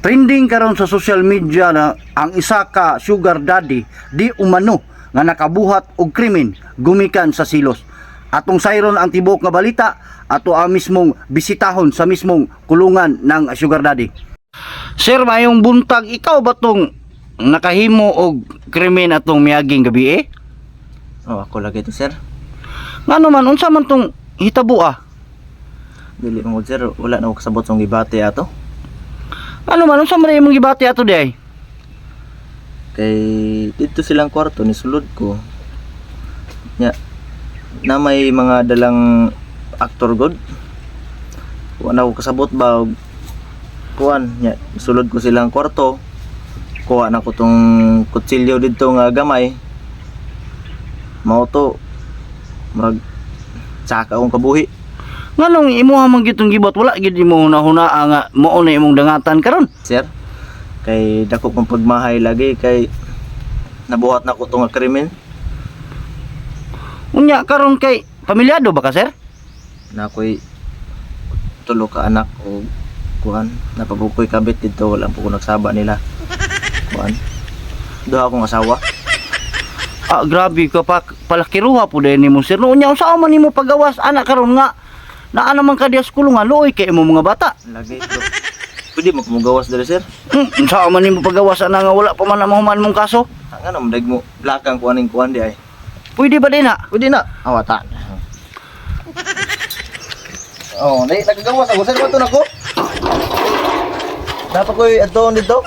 Trending karon sa social media na ang isa ka sugar daddy di umano nga nakabuhat og krimen gumikan sa silos. Atong sayron ang tibuok nga balita, ato ang mismong bisitahon sa mismong kulungan ng sugar daddy. Sir, mayong buntag, ikaw ba tong nakahimo og krimen atong miaging gabi eh? Oh, ako lagi to, sir. Ngano man, unsa man tong hitabo ah? Dili man gud, sir, wala na ko kasabot sa gibati ato. Ngano man, unsa man imong gibati ato di ay? Kay dito silang kwarto ni sulod ko. Nya na may mga dalang aktor god. Wala na ko kasabot ba og kuan nya sulod ko silang kwarto. Kuha na ko tong kutsilyo didto nga gamay. Mao to murag tsaka akong kabuhi. Nganong imuha man gyud tong gibuhat, wala gyud imo hunahuna nga mao na imong dangatan karon? Sir, kay dako kong pagmahay lagi kay nabuhat na ko tong krimen. Unya karon kay pamilyado ba ka, sir? Na ako'y tulo ka anak o kuan napabukoy kabit dito, wala po ko nagsaba nila, kuan duha akong asawa. Ah, grabe ka pa, palakiruha po din nimo, sir. No, unya unsa man nimo pagawas anak karon nga naa naman ka diya sa kulungan, luoy kay imong mga bata. Lagi bro, pwede mo kumugawas dali, sir. Unsa man nimo pagawas ana nga wala pa man ang mahuman mong kaso? Ang ano madag mo blakang kuan ning kuan di ay. Pwede ba din na? Pwede na awata. Oh, dai nagagawas ako, sir, bato nako. Dapat ko'y adtoon dito.